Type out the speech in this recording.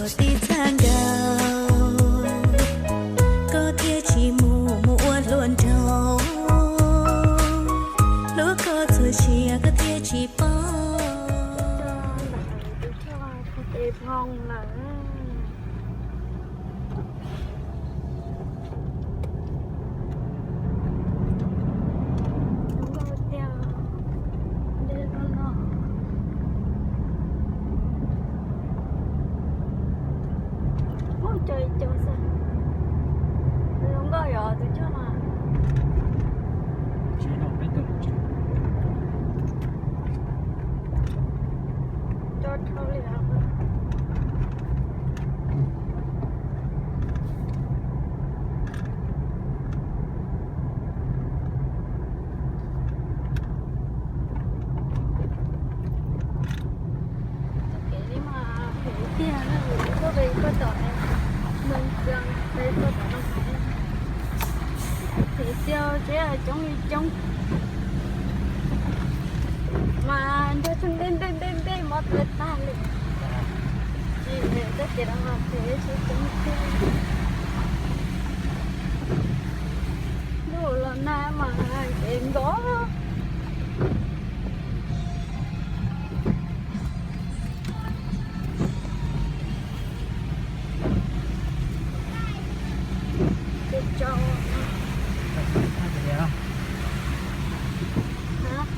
Tib txhab nkaus, koj thiaj tsis mus mus ua hluas nraug, hlub koj txhua sia koj thiaj tsis paub. Ub, cov ib co xwb. Zoo nkauj yom tus choj no. Coj dhau li os. Txoj kev li mas phem tiag na, tuaj pem koj tom ne, mus kiag pem koj tom no phem tiag, tsev coob li coob. Mas nrog tug ntej ntej ntej ntej mob tuaj tag li. Tsis, txoj kev no mas phem tsis coob tiag. Ntuj los nag mas kev nkaus. Kev tsau. Hab?